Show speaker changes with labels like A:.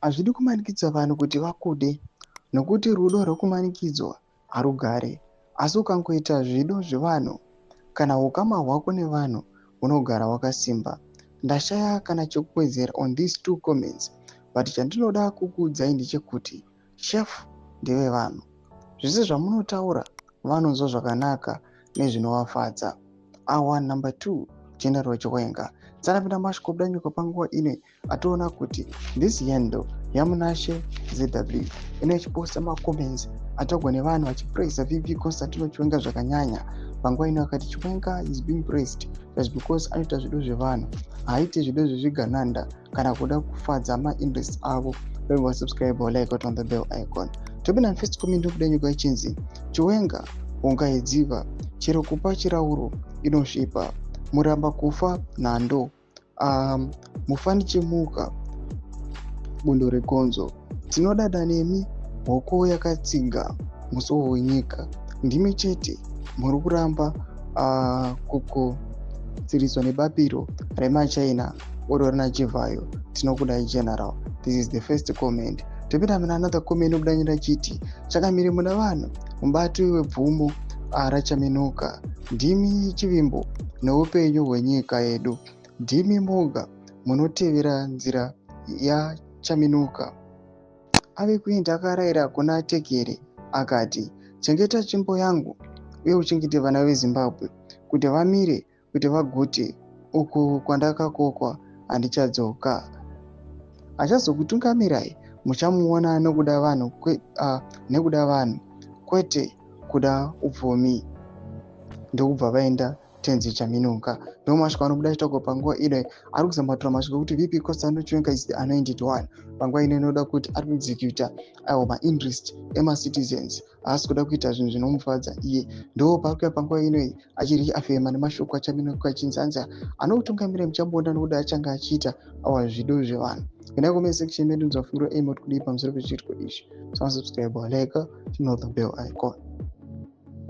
A: Hazvidi kumanikidza vanhu kuti vakude, nokuti rudo rwekumanikidzwa harugare. Asi ukangoita zvido zvevanhu, kana ukama hwako nevanhu hunogara hwakasimba. Ndashaya kana chekuwedzera on these two comments, but chandinoda kukuudzai ndechekuti chef ndevevanhu. Zvese zvamunotaura vanonzwa zvakanaka nezvinovafadza. Our number two, General Chiwenga. Tsanapinda mashoko budanyuka panguva ino atoona kuti this handle yaMunashe ZW inoichiposta macomments atagwa nevanhu vachipraisa VP Constantino Chiwenga zvakanyanya. Panguva ino akati Chiwenga is being praised just because anoita zvido zvevanhu, haaiti zvido zvezvigananda kana kuda kufadza mainterest avo. Don't subscribe or like on the bell icon. Topinda first comment yokuda ichinzi Chiwenga ungaidziva chero kupa chirauro inosvipa muramba kufa nhando, mufanichimuka bundo regonzo. Tinodada nemi, hoko yakatsiga musuwo wenyika. Ndimi chete muri kuramba kukutsiriswa nebapiro remachina oro rina Chivhayo. Tinokudai, General. This is the first comment. Topinda muna another comment yokudanyira chiti chakamire muna vanhu mubati webvumo rachaminuka. Ndimi chivimbo neupenyu hwenyika yedu. Ndimi moga munotevera nzira yachaminuka. Ave kuenda akarayira kuna Tekere akati, "Chengeta tsvimbo yangu uye uchengete vana veZimbabwe kuti vamire kuti vagute. Uku kwandakakokwa handichadzoka. Achazokutungamirai muchamuona nekuda vanhu, nekuda vanhu kwete kuda upfumi." Ndokubva vaenda Tenzi Chaminuka. Ndo masviko anobuda achitaurwa panguva ino. Ari kuzama kutora masviko ekuti VP Constantino Chiwenga is the anointed one. Panguva ino inoda kuti ari kuexecuta aiwa mainterest emacitizens, haasi kuda kuita zvinhu zvinomufadza iye. Ndo paari kuya panguva inoyi achiri afema nemashoko aChaminuka achinzi anzi anokutungamira muchamuona nokuda achange achiita awa zvido zvevanhu. Endai comment section medu, nzvafungiro aimot kudii pamusoro pechiitiko ichi. Subscribe, like, turn on the bell icon.